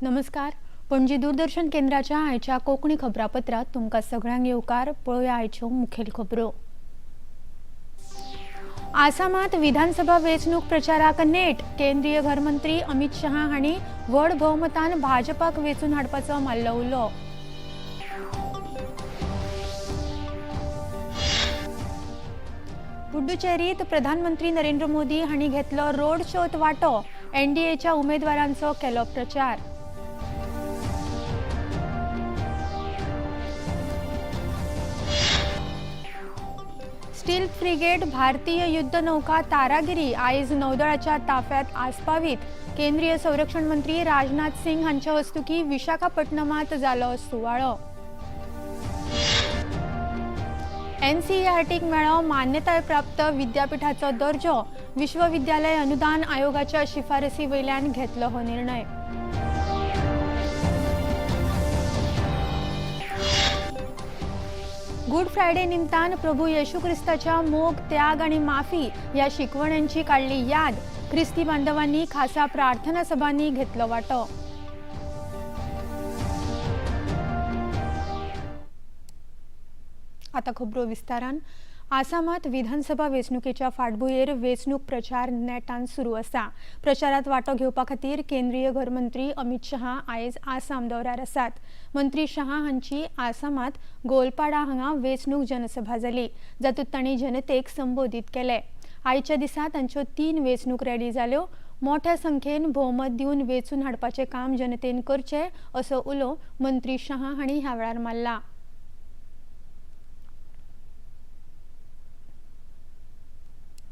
नमस्कार. पणजी दूरदर्शन केंद्राच्या आयच्या कोंकणी खबरापत्रात तुमकां सगळ्यांक येवकार. पळोवया आयच्यो मुखेल खबरो. आसामात विधानसभा वेंचणूक प्रचाराक नेट. केंद्रीय घरमंत्री अमित शहा हांणी व्हड भोवमतान भाजपाक वेंचून हाडपाचो मारलो उलो. पुडुचेरीत प्रधानमंत्री नरेंद्र मोदी हांणी घेतलो रोड शोत वांटो. एनडीएच्या उमेदवारांचो केलो प्रचार. स्टील फ्रिगेट भारतीय युद्ध नौका तारागिरी आयज नौदळाच्या ताफ्यात आस्पावीत. केंद्रीय संरक्षण मंत्री राजनाथ सिंग हांच्या हस्तुकी विशाखापट्टणमात जालो सुवाळो. एनसीईआरटीक मेळ्ळो मान्यताय प्राप्त विद्यापीठाचो दर्जो. विश्वविद्यालय अनुदान आयोगाच्या शिफारसी वयल्यान घेतलो हो निर्णय. गुड फ्रायडे निमतान प्रभू येशू क्रिस्ताच्या मोग, त्याग आणि माफी ह्या शिकवण्यांची काडली याद. क्रिस्ती बांधवांनी खासा प्रार्थना सभांनी घेतलो वांटो. आता खबरो विस्तारान. आसामात विधानसभा वेंचणुकेच्या फाटभुंयेर वेंचणूक प्रचार नेटान सुरू आसा. प्रचारात वांटो घेवपा खातीर केंद्रीय घरमंत्री अमित शहा आयज आसाम दौऱ्यार आसात. मंत्री शहा हांची आसामात गोलपाडा हांगा वेंचणूक जनसभा जाली, जातूंत तांणी जनतेक संबोधीत केले. आयच्या दिसा तांच्यो 3 वेंचणूक रॅली जाल्यो. मोठ्या संख्येन भोवमत दिवन वेंचून हाडपाचें काम जनतेन करचें, असो उलो मंत्री शहा हांणी ह्या वेळार मारला.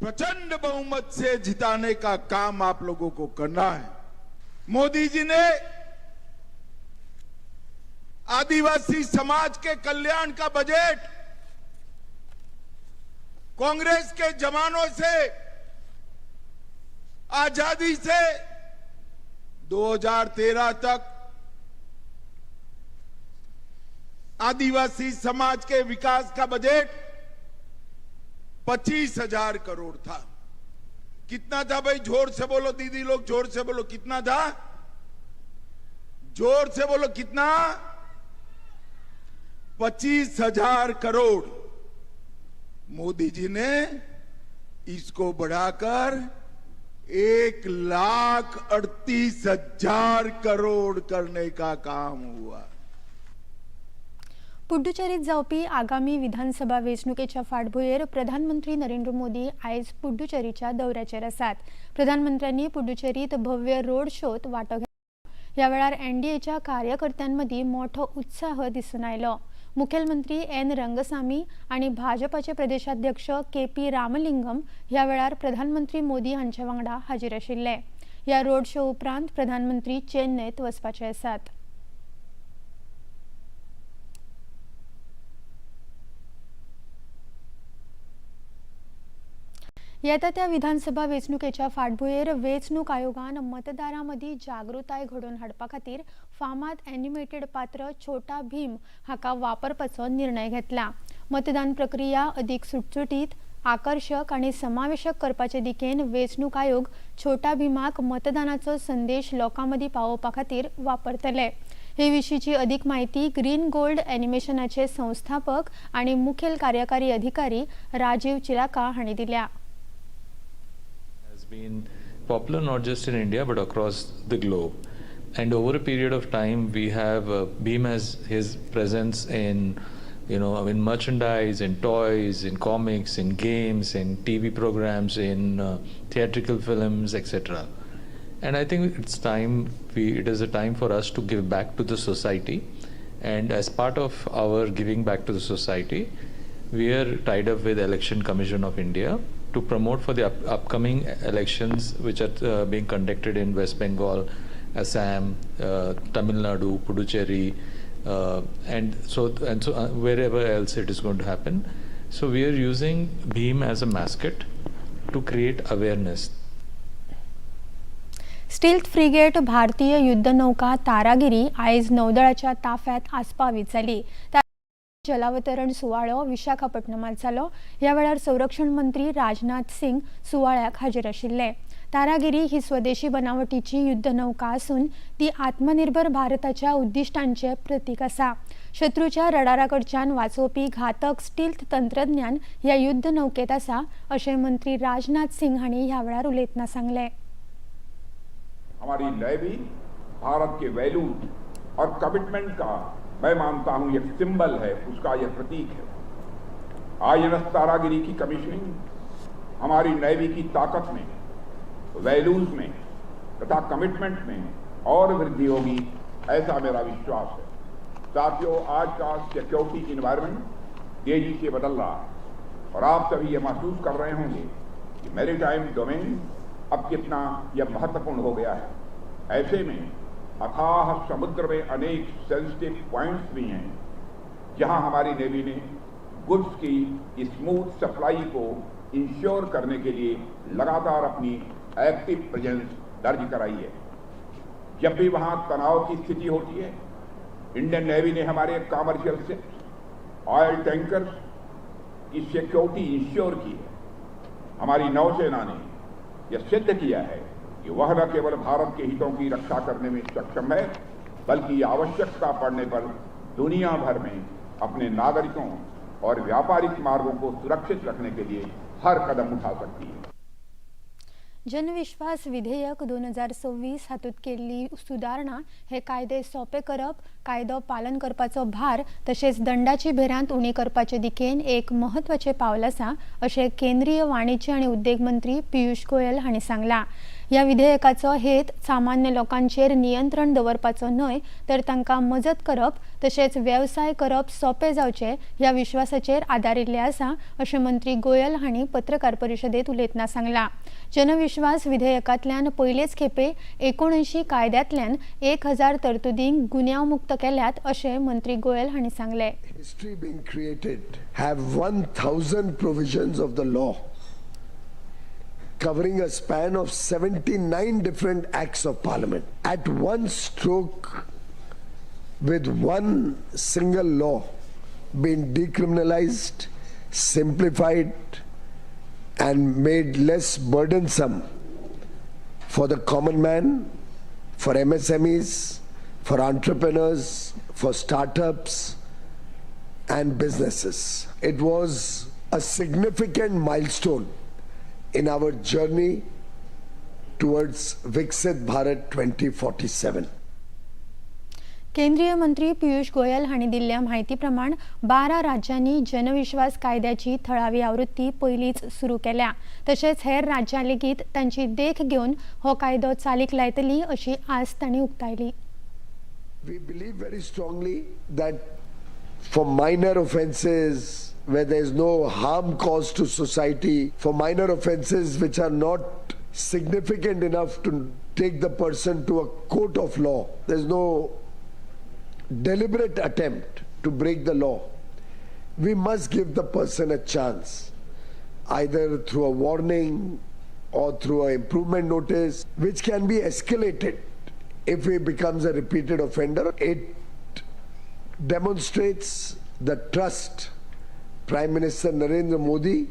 प्रचंड बहुमत से जिताने का काम आप लोगों को करना है. मोदी जी ने आदिवासी समाज के कल्याण का बजट कांग्रेस के जमानों से, आजादी से 2013 तक आदिवासी समाज के विकास का बजट 25,000 करोड़ था. कितना था भाई? जोर से बोलो दीदी लोग, जोर से बोलो, कितना था? जोर से बोलो, कितना? 25,000 करोड़. मोदी जी ने इसको बढ़ाकर 1,38,000 करोड़ करने का काम हुआ. पुडुचेरीत जावपी आगामी विधानसभा वेंचणुकेच्या फाटभुंयेर प्रधानमंत्री नरेंद्र मोदी आयज पुडुचेरीच्या दौऱ्याचेर आसात. प्रधानमंत्र्यांनी पुडुचेरीत भव्य रोड शोत वांटो घेतलो. ह्या वेळार एनडीएच्या कार्यकर्त्यांमदीं मोठो उत्साह दिसून आयलो. मुखेलमंत्री एन रंगसामी आनी भाजपाचे प्रदेशाध्यक्ष के पी रामलिंगम ह्या वेळार प्रधानमंत्री मोदी हांचे वांगडा हाजीर आशिल्ले. ह्या रोड शो उपरांत प्रधानमंत्री चेन्नयत वचपाचे आसात. येता त्या विधानसभा वेंचणुकेच्या फाटभुंयेर वेंचणूक आयोगान मतदारां मदीं जागृताय घडोवन हाडपा खातीर फामाद एनिमेटेड पात्र छोटा भीम हाका वापरपाचो निर्णय घेतला. मतदान प्रक्रिया अदीक सुटसुटीत, आकर्शक आनी समावेशक करपाचे दिकेन वेंचणूक आयोग छोटा भीमाक मतदानाचो संदेश लोकां मदीं पावोवपा खातीर वापरतले. हे विशींची अधिक माहिती ग्रीन गोल्ड एनिमेशनाचे संस्थापक आनी मुखेल कार्यकारी अधिकारी राजीव चिलाका हांणी दिल्या. Has been popular not just in India but across the globe. And over a period of time, we have Bhim has his presence in, in merchandise, in toys, in comics, in games, in TV programs, in theatrical films, etc. And I think it's time we it is a time for us to give back to the society. And as part of our giving back to the society, we are tied up with Election Commission of India to promote for the upcoming elections which are being conducted in West Bengal, Assam, Tamil Nadu, Puducherry, and so wherever else it is going to happen. So we are using Bhim as a mascot to create awareness. Stealth frigate भारतीय युद्ध नौका तारागिरी आयज नौदळाच्या ताफ्यात आस्पावीत जाली. जलावतरण सुवाळो विशाखापट्टणमात जालो. ह्या वेळार संरक्षण मंत्री राजनाथ सिंग सुवाळ्याक हाजीर आशिल्ले. तारागिरी ही स्वदेशी बनावटीची युद्धनौका आसून ती आत्मनिर्भर भारताच्या उद्दिश्टांचें प्रतीक आसा. शत्रूच्या रडारा कडच्यान वाचोवपी घातक स्टील्थ तंत्रज्ञान ह्या युद्धनौकेत आसा अशें मंत्री राजनाथ सिंग हांणी ह्या वेळार उलयतना सांगलें. हमारी नेवी भारत के वैल्यूज और कमिटमेंट का मैं मानता हूं एक सिंबल है, उसका यह प्रतीक है. आईएनएस तारागिरी की कमीशनिंग हमारी नेवी की ताकत में, वैल्यूज में तथा कमिटमेंट में और वृद्धि होगी, ऐसा मेरा विश्वास है. साथियों, आज का सिक्योरिटी इन्वायरमेंट तेजी से बदल रहा है और आप सभी ये महसूस कर रहे होंगे कि मैरीटाइम डोमेन अब कितना यह महत्वपूर्ण हो गया है. ऐसे में अथाह समुद्र में अनेक सेंसिटिव पॉइंट्स भी हैं जहां हमारी नेवी ने गुड्स की स्मूथ सप्लाई को इंश्योर करने के लिए लगातार अपनी एक्टिव प्रेजेंस दर्ज कराई है. जब भी वहां तनाव की स्थिति होती है, इंडियन नेवी ने हमारे कॉमर्शियल शिप्स, ऑयल टैंकर्स की सिक्योरिटी इंश्योर की है. हमारी नौसेना ने यह सिद्ध किया है कि वह न केवल भारत के हितों की रक्षा करने में सक्षम है, बल्कि आवश्यकता पड़ने पर दुनिया भर में अपने नागरिकों और व्यापारिक मार्गों को सुरक्षित रखने के लिए हर कदम उठा सकती है. जनविश्वास विधेयक 2026 हातूंत केल्ली सुदारणा हे कायदे सोपे करप, कायदो पालन करपाचो भार तशेंच दंडाची भिरांत उणी करपाचे दिकेन एक म्हत्वाचें पावल आसा अशें केंद्रीय वाणिज्य आनी उद्देग मंत्री पियुष गोयल हांणी सांगलां. ह्या विधेयकाचो हेत सामान्य लोकांचेर नियंत्रण दवरपाचो न्हय तर तांकां मजत करप तशेंच वेवसाय करप सोंपें जावचें ह्या विश्वासाचेर आदारिल्लें आसा अशें मंत्री गोयल हांणी पत्रकार परिशदेंत उलयतना सांगलां. जनविश्वास विधेयकांतल्यान पयलेच खेपे 79 कायद्यांतल्यान 1000 तरतुदींक गुन्यांवमुक्त केल्यात अशें मंत्री गोयल हांणी सांगलें. History being created have 1000 provisions of the law covering a span of 79 different acts of parliament. At one stroke, with one single law being decriminalized, simplified and made less burdensome for the common man, for MSMEs, for entrepreneurs, for startups and businesses. It was a significant milestone in our journey towards Viksit Bharat 2047. केंद्रीय मंत्री पियुष गोयल हांणी दिल्ल्या म्हायती प्रमाण 12 राज्यांनी जनविश्वास कायद्याची थळावी आवृत्ती पयलींच सुरू केल्या. तशेंच हेर राज्यां लेगीत तांची देख घेवन हो कायदो चालीक लायतली अशी आस तांणी उक्तायली. We believe very strongly that for minor offences where there is no harm caused to society, for minor offences which are not significant enough to take the person to a court of law, there is no deliberate attempt to break the law, we must give the person a chance, either through a warning or through an improvement notice, which can be escalated if he becomes a repeated offender. It demonstrates the trust Prime Minister Narendra Modi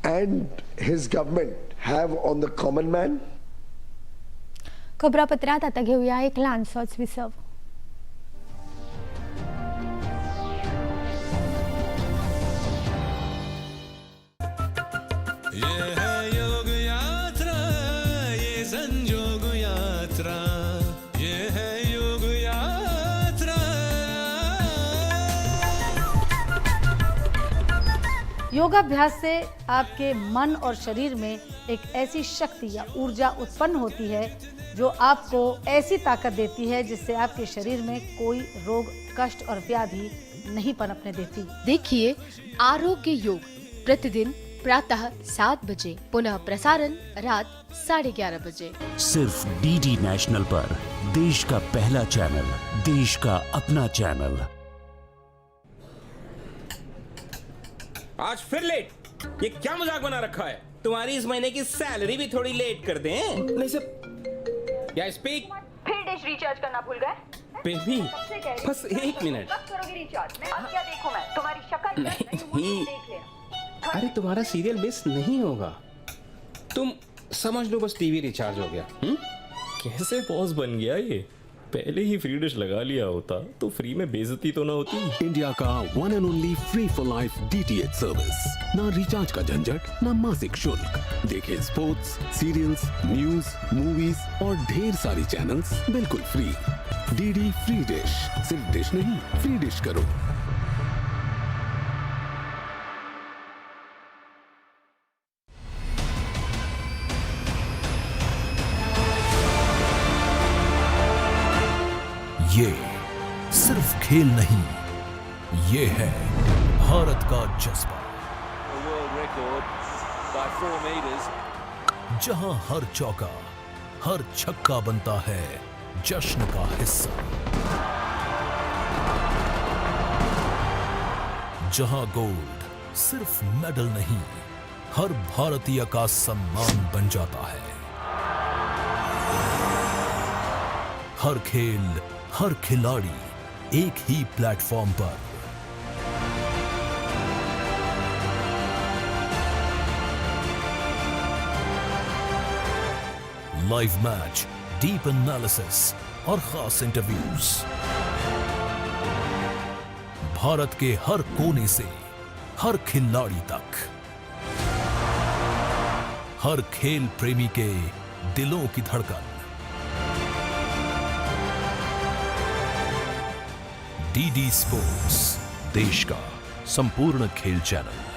and his government have on the common man. खबरापत्रात आता घेऊया एक ल्हानसोच विसव. ये है योग यात्रा, ये संजोग यात्रा, ये है योग यात्रा. योगाभ्यास से आपके मन और शरीर में एक ऐसी शक्ति या ऊर्जा उत्पन्न होती है जो आपको ऐसी ताकत देती है जिससे आपके शरीर में कोई रोग, कष्ट और व्याधि नहीं पनपने देती. देखिए आरोग्य योग प्रतिदिन प्रातः 7 बजे, पुनः प्रसारण रात 11:30 बजे। सिर्फ डीडी नेशनल पर देश का पहला चैनल, देश का अपना चैनल। आज फिर लेट? ये क्या मजाक बना रखा है? तुम्हारी इस महीने की सैलरी भी थोड़ी लेट कर दें। नहीं सर, या स्पीक। फिर डिश रिचार्ज करना भूल गए? बेबी, बस एक मिनट। कब करोगी रिचार्ज? अब क्या देखूं मैं तुम्हारी शक्ल? नहीं। देख लेना। अरे तुम्हारा सीरियल मिस नहीं होगा। तुम समझ लो बस टीवी रिचार्ज हो गया। कैसे बॉस बन गया ये? पहले ही फ्री डिश लगा लिया होता तो फ्री में बेइज्जती तो ना होती। इंडिया का one and only free for life DTH service. ना रिचार्ज का झंझट, ना मासिक शुल्क। देखें स्पोर्ट्स, सीरियल्स, न्यूज, मूवीज और ढेर सारी चैनल्स बिल्कुल फ्री। डीडी फ्री डिश, सिर्फ डिश नहीं, फ्री डिश करो। ये सिर्फ खेल नहीं, ये है भारत का जज्बा, World record by 4 meters. जहां हर चौका, हर छक्का बनता है जश्न का हिस्सा, जहां गोल्ड सिर्फ मेडल नहीं, हर भारतीय का सम्मान बन जाता है। हर खेल, हर खिलाड़ी एक ही प्लेटफॉर्म पर। लाइव मैच, डीप एनालिसिस और खास इंटरव्यूज, भारत के हर कोने से हर खिलाड़ी तक, हर खेल प्रेमी के दिलों की धड़कन। डीडी स्पोर्ट्स, देश का संपूर्ण खेल चैनल।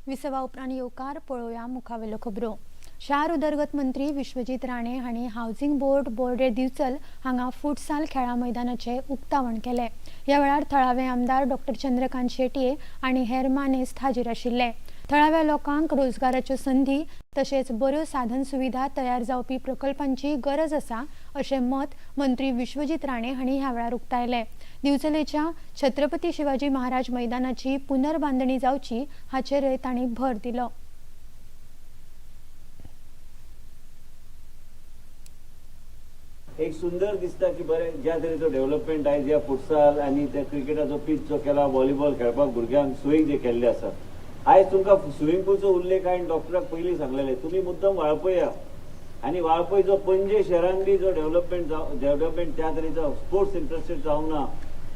विसवा उपरांत येवकार. पळोवया मुखावेल्यो खबरो. शार उदरगत मंत्री विश्वजीत राणे हांणी हावसिंग बोर्ड बोर्डे दिवचल हांगा फुटसाल खेळा मैदानाचें उक्तावण केलें. ह्या वेळार थळावे आमदार डॉक्टर चंद्रकांत शेटये आनी हेर मानेस्त हाजीर आशिल्ले. थळाव्या लोकांक रोजगाराच्यो संदी तशेंच बऱ्यो साधन सुविधा तयार जावपी प्रकल्पांची गरज आसा अशें मत मंत्री विश्वजीत राणे हांणी ह्या वेळार उक्तायलें. दिवचलेच्या छत्रपती शिवाजी महाराज मैदानाची पुनर्बांदणी जावची हाचेरय तांणी भर दिलो. एक सुंदर दिसता की बरें ज्या तरेचो डेव्हलपमेंट आयज ह्या फुटसाल आनी त्या क्रिकेटाचो पीच जो केला, व्हॉलीबॉल खेळपाक भुरग्यांक सोयी जे केल्ले आसा. आयज तुमकां स्विमींग पुलचो उल्लेख हांवें डॉक्टराक पयलीं सांगलेले, तुमी मुद्दम वाळपय आनी वाळपय जो पणजे शहरान बी जो डेव्हलपमेंट त्या तरेचो स्पोर्ट्स इंट्रस्टेड जावंक ना.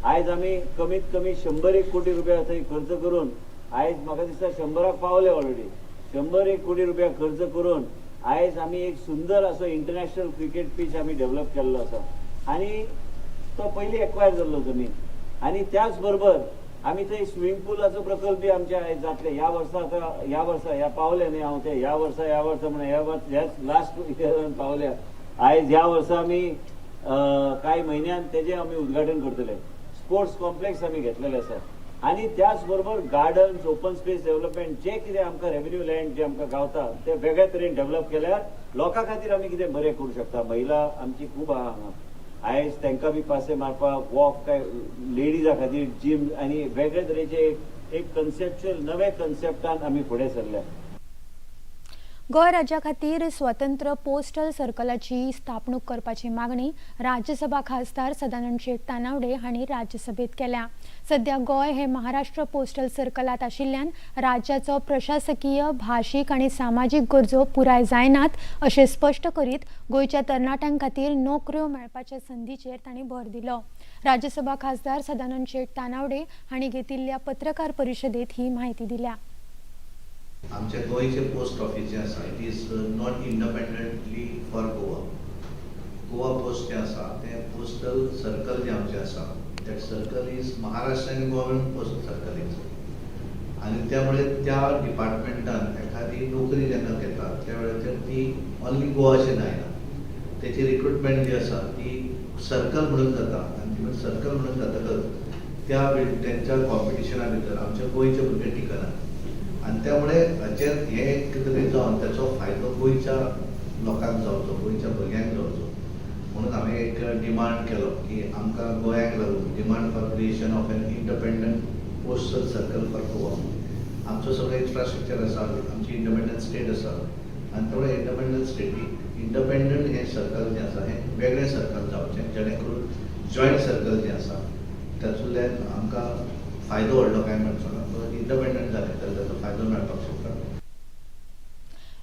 आयज आमी कमीत कमी 101 कोटी रुपया थंय खर्च करून आयज म्हाका दिसता 100 पावले ऑलरेडी. 101 कोटी रुपया खर्च करून आयज आमी एक सुंदर असो इंटरनॅशनल क्रिकेट पीच आमी डेव्हलप केल्लो आसा आनी तो पयलीं एक्वायर जाल्लो जमीन. आनी त्याच बरोबर आमी थंय स्विमींग पुलाचो प्रकल्प बी आमचे आयज जातले ह्या वर्सा. आतां ह्या वर्सा ह्या पावले न्ही हांव ते ह्या वर्सा ह्या वर्सा म्हणून ह्या वर्स ह्याच लास्ट इयरान पावल्या. आयज ह्या वर्सा आमी कांय म्हयन्यान तेजें आमी उद्घाटन करतले. स्पोर्ट्स कॉम्प्लेक्स आमी घेतलेले आसा आनी त्याच बरोबर गार्डन्स, ओपन स्पेस डेव्हलपमेंट जे कितें आमकां रेव्हेन्यू लँड जे आमकां गावता ते वेगळ्या तरेन डेव्हलप केल्यार लोकां खातीर आमी कितें बरें करूं शकता. महिला आमची खूब आहा हांगा, आयज तांकां बी पासे मारपाक वॉक काय लेडिजा खातीर जीम आनी वेगळे तरेचे एक कन्सेप्च्युअल नवे कन्सेप्टान आमी फुडें सरल्या. गोंय राज्या खातीर स्वतंत्र पोस्टल सर्कलाची स्थापणूक करपाची मागणी राज्यसभा खासदार सदानंद शेट तानावडे हांणी राज्यसभेत केल्या. सध्या गोंय हे महाराष्ट्र पोस्टल सर्कलात आशिल्ल्यान राज्याचो प्रशासकीय, भाशीक आनी सामाजीक गरजो पुराय जायनात अशें स्पश्ट करीत गोंयच्या तरणाट्यां खातीर नोकऱ्यो मेळपाच्या संदीचेर तांणी भर दिलो. राज्यसभा खासदार सदानंद शेट तानावडे हांणी घेतिल्ल्या पत्रकार परिशदेत ही म्हायती दिल्या. आमच्या गोंयचें पोस्ट ऑफीस जें आसा, it is not independently for Goa. Goa post जें आसा तें पोस्टल सर्कल जें आमचें आसा, that circle is Maharashtra आनी गोवा मेळून पोस्ट सर्कल is. आनी त्यामुळे त्या डिपार्टमेंटान एखादी नोकरी जेन्ना घेता त्या वेळाचेर ती ऑनली गोवाचेर जायना, तेची रिक्रुटमेंट जी आसा ती सर्कल म्हणून जाता. आनी ती सर्कल म्हणून जातकच त्या तेंच्या कॉम्पिटिशना भितर आमच्या गोंयचे भुरगे टिकना. आनी त्यामुळे हाचेर हें एक कितें तरी जावन त्याचो फायदो गोंयच्या लोकांक जावचो, गोंयच्या भुरग्यांक जावचो म्हणून हांवें एक डिमांड केलो की आमकां गोंयाक लागून demand for creation of an independent postal circle for Goa. आमचो सगळो इन्फ्रास्ट्रक्चर आसा, आमची इंडिपेंडंट स्टेट आसा, आनी थोडे इंडिपेंडंट स्टेटी इंडिपेंडंट हें सर्कल जें आसा हें वेगळें सर्कल जावचें, जेणे करून जॉयंट सर्कल जें आसा तातूंतल्यान आमकां फायदो व्हडलो कांय मेळचो ना, पण इंडिपेंडंट जालें जाल्यार ताचो फायदो मेळपाक शकता.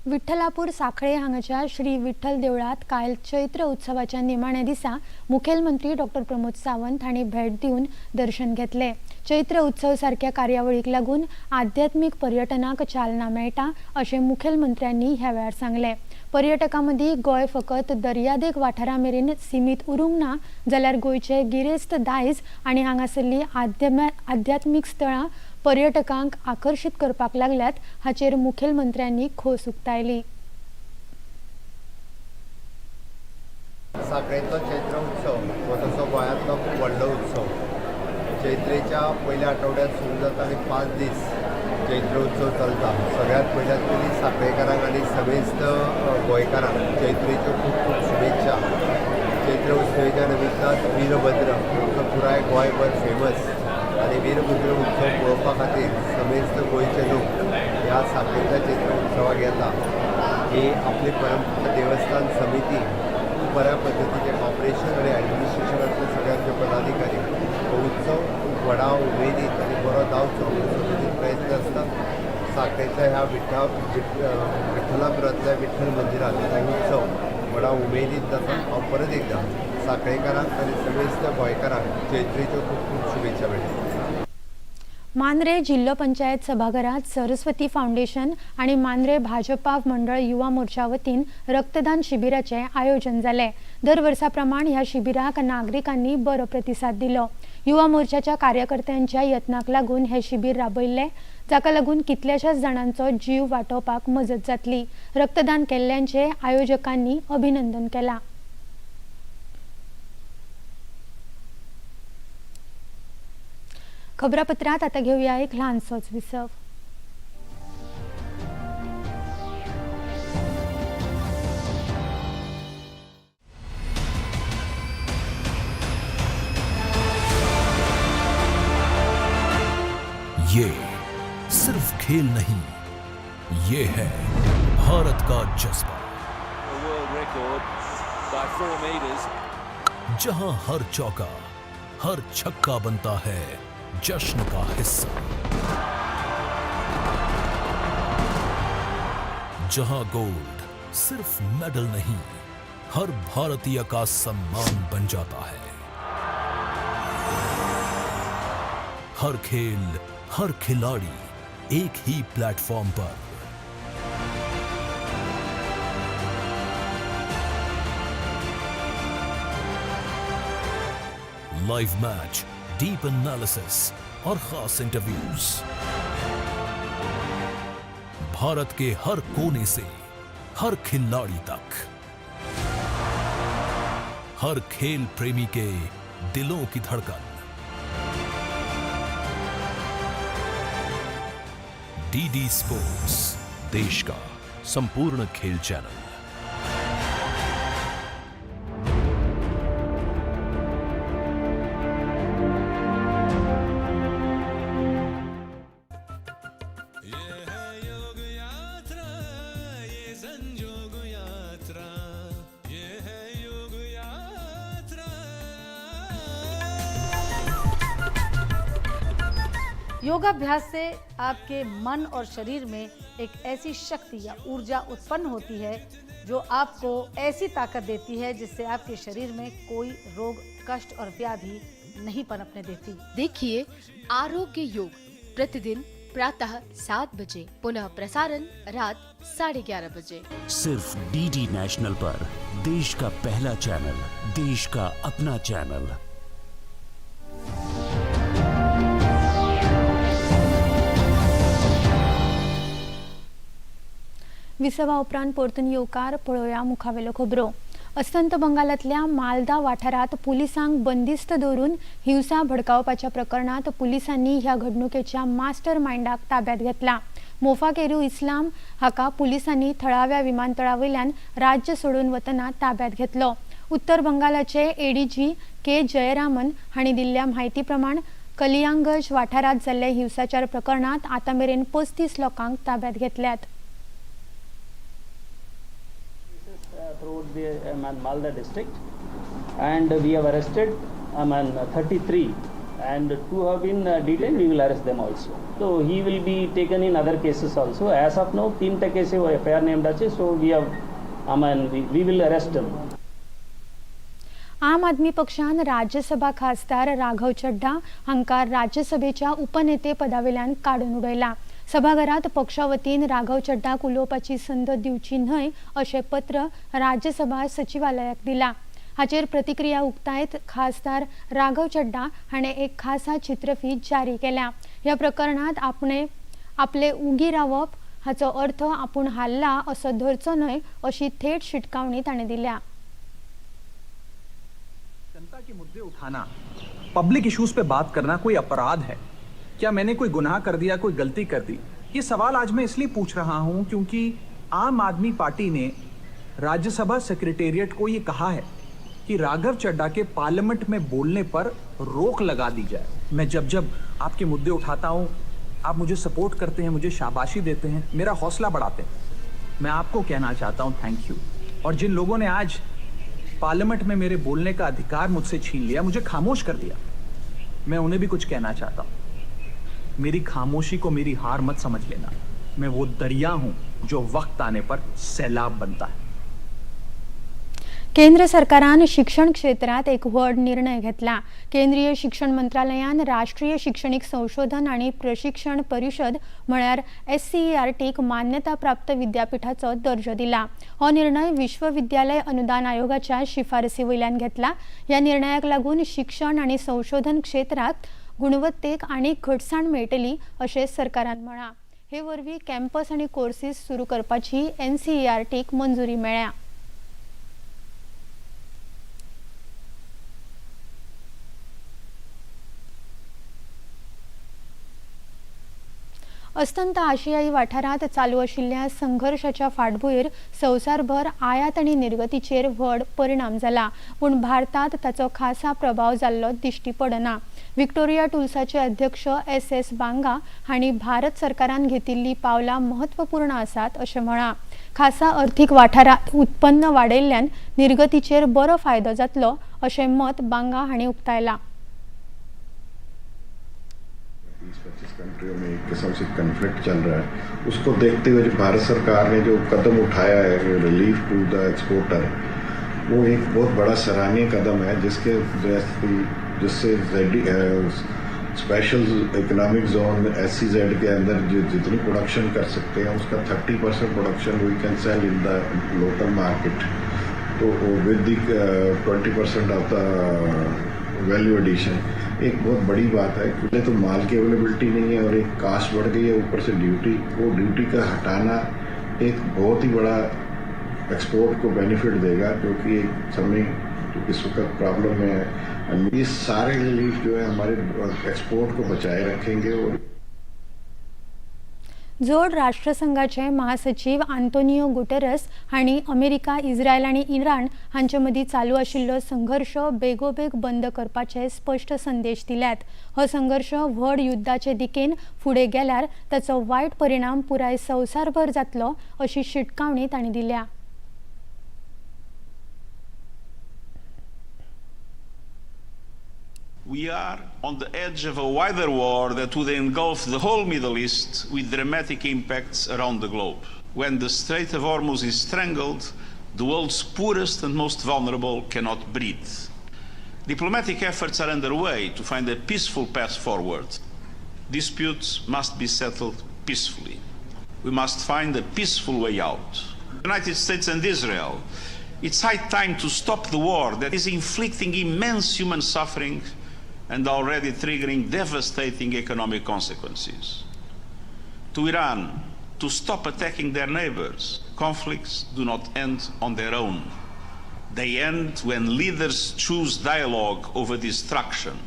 विठ्ठलापूर साखळे हांगाच्या श्री विठ्ठल देवळात काल चैत्र उत्सवाच्या निमाण्या दिसा मुखेलमंत्री डॉक्टर प्रमोद सावंत हांणी भेट दिवन दर्शन घेतले. चैत्र उत्सव सारक्या कार्यावळीक लागून आध्यात्मीक पर्यटनाक चालना मेळटा अशें मुखेलमंत्र्यांनी ह्या वेळार सांगलें. पर्यटकां मदीं गोंय फकत दर्यादेग वाठारा मेरेन सीमीत उरूंक ना जाल्यार गोंयचे गिरेस्त दायज आनी हांगासरली आध्यात्मीक स्थळां पर्यटकांक आकर्शीत करपाक लागल्यात हाचेर मुखेलमंत्र्यांनी खोस उक्तायली. साखळेचो चैत्र उत्सव हो तसो गोंयांतलो खूब व्हडलो उत्सव. चैत्रेच्या पयल्या आठवड्यांत सुरू जाता आनी 5 दीस चैत्र उत्सव चलता. सगळ्यांत पयल्यात पयलीं साखळेकारांक आनी समेस्त गोंयकारांक चैत्रेच्यो खूब खूब शुभेच्छा. चैत्र उत्सवाच्या निमित्तान वीरभद्र जो पुराय गोंयभर फेमस आनी वीरभद्र उत्सव पळोवपा खातीर समेस्त गोंयचे लोक ह्या साखळेच्या चैत्र उत्सवाक येता. ही आपली परंपरा देवस्थान समिती खूब बऱ्या पद्दतीचें कॉपरेशन आनी एडमिनिस्ट्रेशनांतले सगळ्यांचे पदाधिकारी हो उत्सव खूब व्हडा उमेदीन आनी बरो जावचो म्हणून समितीन प्रयत्न आसता. साखळेच्या ह्या विठ्ठलापुरांतल्या विठ्ठल मंदिरांत हो उत्सव व्हडा उमेदीन जाता. हांव परत एकदां साखळेकारांक आनी समेस्त गोंयकारांक चैत्रेच्यो खूब खूब शुभेच्छा मेळटा. मांद्रे जिल्हो पंचायत सभाघरात सरस्वती फाउंडेशन आणि मांद्रे भाजपा मंडळ युवा मोर्चा वतीन रक्तदान शिबिराचे आयोजन जाले. दर वर्सा प्रमाण ह्या शिबिराक नागरिकांनी बरो प्रतिसाद दिलो. युवा मोर्चाच्या कार्यकर्त्यांच्या यत्नाक लागून हे शिबीर राबयल्ले, जाका लागून कितल्याशाच जाणांचो जीव वाटोवपाक मजत जातली. रक्तदान केल्ल्यांचे आयोजकांनी अभिनंदन केलां. खबरापत्रात आता घेऊया एक ल्हानसोच विसव. ये सिर्फ खेल नहीं, ये है भारत का जज्बा। World record by 4 metres. जहां हर चौका, हर छक्का बनता है जश्न का हिस्सा, जहां गोल्ड सिर्फ मेडल नहीं, हर भारतीय का सम्मान बन जाता है। हर खेल, हर खिलाड़ी एक ही प्लेटफॉर्म पर। लाइव मैच, डीप एनालिसिस और खास इंटरव्यूज, भारत के हर कोने से हर खिलाड़ी तक, हर खेल प्रेमी के दिलों की धड़कन। डीडी स्पोर्ट्स, देश का संपूर्ण खेल चैनल। योगाभ्यास से आपके मन और शरीर में एक ऐसी शक्ति या ऊर्जा उत्पन्न होती है जो आपको ऐसी ताकत देती है जिससे आपके शरीर में कोई रोग, कष्ट और व्याधि नहीं पनपने देती। देखिए आरोग्य योग प्रतिदिन प्रातः 7 बजे, पुनः प्रसारण रात 11:30 बजे, सिर्फ डीडी नेशनल पर। देश का पहला चैनल, देश का अपना चैनल। विसवा उपरांत परतून येवकार पळोवया मुखावेल्यो खबरो। अस्तंत बंगालांतल्या मालदा वाठारांत पुलिसांक बंदिस्त दवरून हिंसा भडकावपाच्या प्रकरणांत पुलिसांनी ह्या घडणुकेच्या मास्टर मायंडाक ताब्यात घेतला। मोफाकेरू इस्लाम हाका पुलिसांनी थळाव्या विमानतळा वयल्यान राज्य सोडून वतना ताब्यात घेतलो। उत्तर बंगालाचे एडीजी के जयरामन हांणी दिल्ल्या म्हायती प्रमाण कलियांगज वाठारांत जाल्ल्या हिंसाचार प्रकरणांत आतां मेरेन 35 लोकांक ताब्यात घेतल्यात। Throughout the Malda district, and we have arrested 33, and 2 have been detained. We will arrest them also. So he will be taken in other cases also. As of now, 3 case FIR named ache, so we have we will arrest them. आम आदमी पक्षान राज्यसभा खासदार राघव चड्ढा हांकां राज्यसभेच्या उपनेते पदावेल्यान काडून उडयला. सभाघरात पक्षा वतीन राघव चड्ढाक उलोवपाची संद दिवची न्हय अशें पत्र राज्यसभा सचिवालयाक दिला. हाचेर प्रतिक्रिया उक्तायत खासदार राघव चड्ढा हाणें एक खासा चित्रफीत जारी केल्या. ह्या प्रकरणांत आपले उगी रावप हाचो अर्थ आपूण हारला असो धरचो न्हय अशी थेट शिटकावणी ताणें दिल्या. जनता के मुद्दे उठाना, पब्लिक इश्यूज पे बात करना कोई अपराध है क्या? मैंने कोई गुनाह कर दिया, कोई गलती कर दी? ये सवाल आज मैं इसलिए पूछ रहा हूं क्योंकि आम आदमी पार्टी ने राज्यसभा सेक्रेटेरिएट को ये कहा है कि राघव चड्ढा के पार्लियामेंट में बोलने पर रोक लगा दी जाए। मैं जब जब आपके मुद्दे उठाता हूं, आप मुझे सपोर्ट करते हैं, मुझे शाबाशी देते हैं, मेरा हौसला बढ़ाते हैं। मैं आपको कहना चाहता हूं thank you. और जिन लोगों ने आज पार्लियामेंट में मेरे बोलने का अधिकार मुझसे छीन लिया, मुझे खामोश कर दिया, मैं उन्हें भी कुछ कहना चाहता हूं। मेरी खामोशी को मेरी हार मत समझ लेना। मैं वो दरिया हूं जो वक्त आने पर सैलाब बनता है। केंद्र सरकारान शिक्षण क्षेत्रात एक व्हड निर्णय घेतला. केंद्रीय शिक्षण मंत्रालयान राष्ट्रीय शिक्षणीक संशोधन आनी प्रशिक्षण परिषद म्हळ्यार SCERTक मान्यता प्राप्त विद्यापीठाचो दर्जो दिला. हो निर्णय विश्वविद्यालय अनुदान आयोगाच्या शिफारसी वयल्यान घेतला. ह्या निर्णयाक लागून शिक्षण आनी संशोधन क्षेत्रात गुणवत्तेक आनीक घटसाण मेळटली अशें सरकारान म्हळां. हे वरवीं कॅम्पस आनी कोर्सीस सुरू करपाची NCERTक मंजुरी मेळ्ळ्या. अस्तंत आशियाई वाठारांत चालू आशिल्ल्या संघर्शाच्या फाटभूंयेर संवसारभर आयात आनी निर्गतीचेर व्हड परिणाम जाला, पूण भारतांत ताचो खासा प्रभाव जाल्लो दिश्टी पडना. विक्टोरिया टुल्साचे अध्यक्ष SS Banga हांणी भारत सरकारान घेतिल्लीं पावलां म्हत्वपूर्ण आसात अशें म्हळां. खासा अर्थीक वाठारांत उत्पन्न वाडयल्ल्यान निर्गतीचेर बरो फायदो जातलो अशें मत बांगा हांणी उक्तायलां. 20-25 कंट्रियों में एक किस्म से कन्फ्लिक्ट चल रहा है, उसको देखते हुए जो भारत सरकार ने जो कदम उठाया है रिलीफ टू the exporter, वो एक बहुत बड़ा सराहनीय कदम है, जिससे special economic John SEZ K अंदर जो जितनी प्रोडक्शन कर सकते हैं उसका 30% production we can sell in the local market, तो with the 20% of the value addition एक बहुत बड़ी बात है। पहले तो माल की अवेलेबिलिटी नहीं है और एक कास्ट बढ़ गई है, ऊपर से ड्यूटी, वो ड्यूटी का हटाना एक बहुत ही बड़ा एक्सपोर्ट को बेनिफिट देगा, जो कि एक समय जो इस वक्त प्रॉब्लम में है। ये सारे रिलीफ जो है हमारे एक्सपोर्ट को बचाए रखेंगे। और जोड राष्ट्रसंघाचे महासचिव आंतोनियो गुटेरस हांणी अमेरिका, इस्रायल आनी इराण हांचे मदीं चालू आशिल्लो संघर्श बेगोबेग बंद करपाचे स्पश्ट संदेश दिल्यात. हो संघर्श व्हड युद्धाचे दिकेन फुडें गेल्यार ताचो वायट परिणाम पुराय संवसारभर जातलो अशी शिटकावणी तांणी दिल्या. We are on the edge of a wider war that would engulf the whole Middle East with dramatic impacts around the globe. When the Strait of Hormuz is strangled, the world's poorest and most vulnerable cannot breathe. Diplomatic efforts are underway to find a peaceful path forward. Disputes must be settled peacefully. We must find a peaceful way out. The United States and Israel, it's high time to stop the war that is inflicting immense human suffering and already triggering devastating economic consequences. To Iran, to stop attacking their neighbors. Conflicts do not end on their own. They end when leaders choose dialogue over destruction.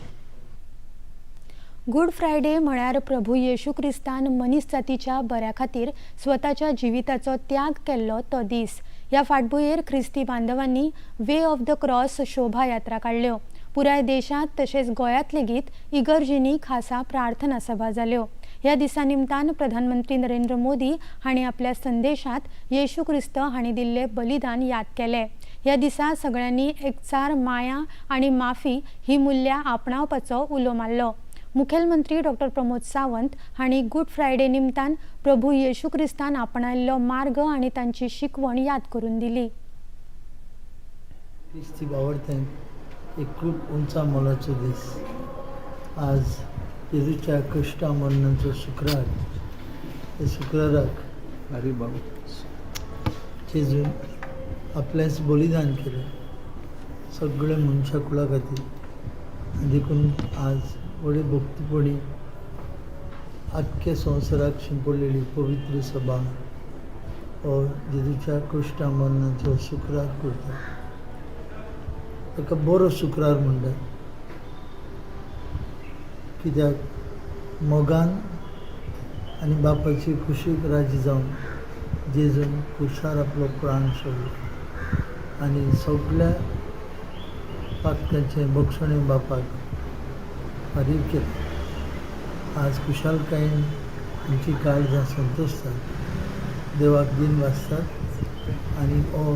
Good Friday म्हळ्यार प्रभू येशू क्रिस्तान मनीस जातीच्या बऱ्या खातीर स्वताच्या जिविताचो त्याग केल्लो तो दीस. ह्या फाटभुंयेर क्रिस्ती बांधवांनी वे ऑफ the cross शोभा यात्रा काडल्यो. पुराय देशांत तशेंच गोंयांत लेगीत इगर्जींनी खासा प्रार्थना सभा जाल्यो. ह्या दिसा निमतान प्रधानमंत्री नरेंद्र मोदी हांणी आपल्या संदेशात येशू क्रिस्त हांणी दिल्ले बलिदान याद केले. ह्या दिसा सगळ्यांनी एकचार, माया आनी माफी ही मुल्यां आपणावपाचो उलो मारलो. मुखेलमंत्री डॉक्टर प्रमोद सावंत हांणी गुड फ्रायडे निमतान प्रभू येशू क्रिस्तान आपणायल्लो मार्ग आनी तांची शिकवण याद करून दिली. क्रिस्ती बावडत्यांक एक खूब उंचा मोलाचो दीस. आज जेजूच्या कश्टा मरणाचो शुक्रार. त्या शुक्राराक अरे बाबा जेजून आपलेंच बलिदान केलें सगळे मनशा कुळा खातीर. देखून आज व्हडे भक्तीपणी आख्ख्या संवसाराक शिंपडलेली पवित्र सभा हो जेजूच्या कश्टा मरणाचो शुक्रार करता. ताका बरो शुक्रार म्हणटात कित्याक मोगान आनी बापाची खुशीक राजी जावन जेजून खुशार आपलो प्राण सोडलो आनी सगळ्या पातकांचें बक्षणें बापाक फारीक केलें. आज खुशालकायेन आमची काळजां संतोशतात, देवाक दिन वाचतात आनी हो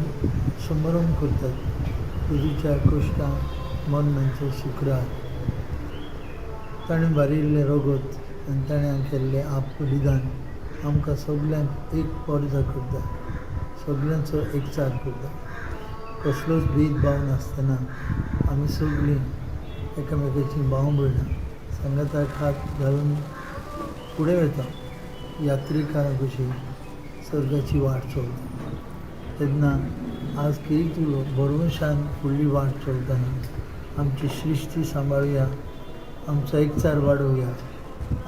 समारंभ करतात जेजूच्या कश्टां मरणाचो शुक्रार. ताणें बारिल्लें रगत आनी ताणें केल्लें आप बलिदान आमकां सगल्यांक एक पर्जा करता, सगल्यांचो एकचार करता. कसलोच भेदभाव नासतना आमी सगळीं एकामेकाची भाव भयणां सांगाताक हात घालून फुडें वता, यात्रेकारां कशी स्वर्गाची वाट चलता. तेन्ना आज किरितुलो भरवंशान फुडली वाट चलतना आमची सृश्टी सांबाळुया, आमचो एकचार वाडोवया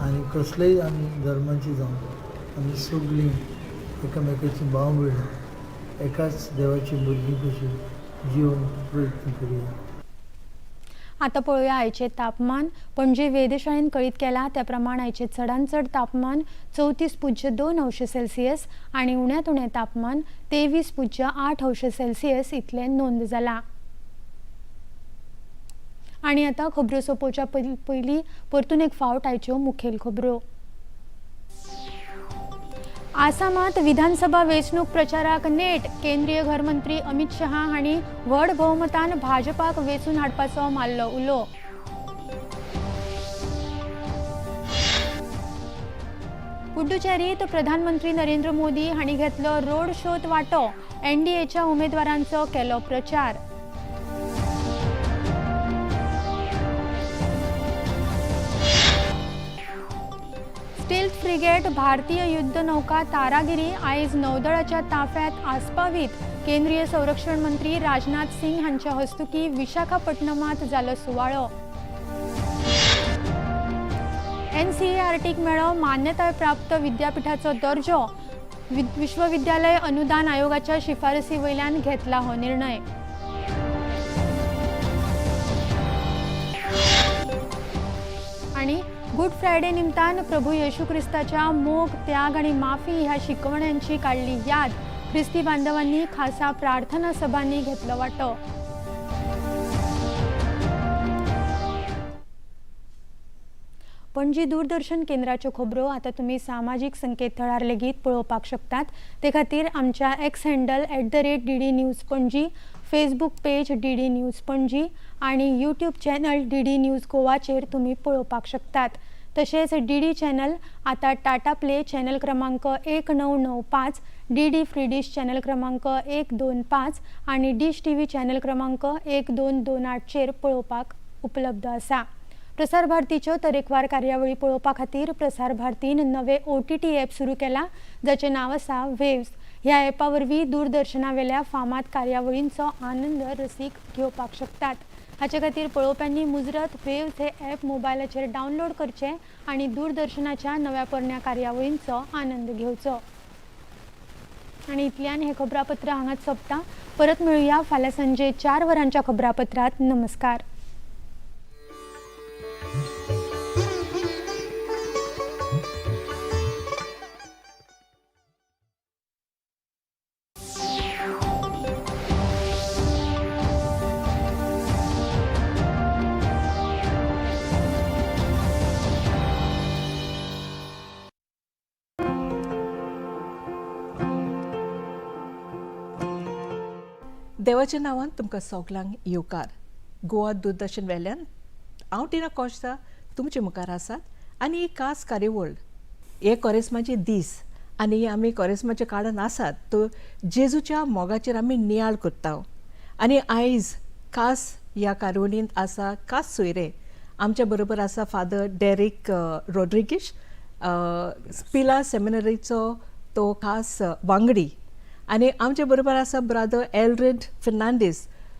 आनी कसलेय आमी धर्माची जावं आमी सगळीं एकामेकाची भाव भयणां एकाच देवाची भुरगीं कशी जिवन प्रयत्न करुया. आता पळोवया आयचें तापमान. पणजे वेधशाळेन कळीत केलां त्या प्रमाण आयचें चडांत चड तापमान 34.2 अंश सेल्सियस आनी उण्यांत उणें तापमान 23.8 अंश सेल्सियस इतलें नोंद जालां. आनी आतां खबरो सोंपोवच्या पयलीं परतून एक फावट आयच्यो मुखेल खबरो. आसामात विधानसभा वेंचणूक प्रचाराक नेट. केंद्रीय घरमंत्री अमित शहा हांणी व्हड भोवमतान भाजपाक वेंचून हाडपाचो मारलो उलो. पुडुचेरीत प्रधानमंत्री नरेंद्र मोदी हांणी घेतलो रोड शोत वांटो. एनडीएच्या उमेदवारांचो केलो प्रचार. स्टील्थ फ्रिगेट भारतीय युद्ध नौका तारागिरी आयज नौदळाच्या ताफ्यात आस्पावीत. केंद्रीय संरक्षण मंत्री राजनाथ सिंग हांच्या हस्तुकी विशाखापट्टणमात जालो सुवाळो. एनसीईआरटीक मेळ्ळो मान्यताय प्राप्त विद्यापीठाचो दर्जो. विश्वविद्यालय अनुदान आयोगाच्या शिफारसी वयल्यान घेतला हो निर्णय. आनी गुड फ्रायडे निमतान प्रभू येशू क्रिस्ताच्या मोग, त्याग आनी माफी ह्या शिकवण्यांची काडली याद. क्रिस्ती बांधवांनी खासा प्रार्थना सभांनी घेतलो वांटो. पणजी दूरदर्शन केंद्राच्यो खबरो आतां तुमी सामाजीक संकेतथळार लेगीत पळोवपाक शकतात. ते खातीर आमच्या X handle @DD News Panaji, Facebook page DD News Panaji आनी यूट्यूब चॅनल DD news गोवाचेर तुमी पळोवपाक शकतात. तशेंच DD channel आतां टाटा प्ले चॅनल क्रमांक 1995, DD free dish channel क्रमांक 125 आनी डिश TV channel क्रमांक 1228चेर पळोवपाक उपलब्ध आसा. प्रसार भारतीच्यो तरेकवार कार्यावळी पळोवपा खातीर प्रसार भारतीन नवे OTT app सुरू केला जाचें नांव आसा वेव्स. ह्या ॲपा वरवीं दूरदर्शनावेल्या फामाद कार्यावळींचो आनंद रसीक घेवपाक शकतात. हाचे खातीर पळोवप्यांनी मुजरत वेव्स हे ॲप मोबायलाचेर डावनलोड करचें आनी दूरदर्शनाच्या नव्या पोरण्या कार्यावळींचो आनंद घेवचो. आनी इतल्यान हें खबरापत्र हांगाच सोंपता. परत मेळुया फाल्यां सांजे 4 वरांच्या खबरापत्रांत. नमस्कार. देवाच्या नांवान तुमकां सगल्यांक येवकार. गोवा दूरदर्शन वेल्यान हांव टिना कोश्ता तुमचे मुखार आसात आनी ही खास कार्यावळ हे कोरेस्माचे दीस आनी आमी कोरेस्माच्या काळान आसात तो जेजूच्या मोगाचेर आमी नियाळ करता. आनी आयज खास ह्या कार्यावळींत आसा खास सोयरे आमच्या बरोबर आसा फादर डेरिक रॉड्रिगीश, पिला सेमिनरीचो तो खास वांगडी, आनी आमच्या बरोबर आसा ब्रादर एल्ड्रीड फेर्नांडीस.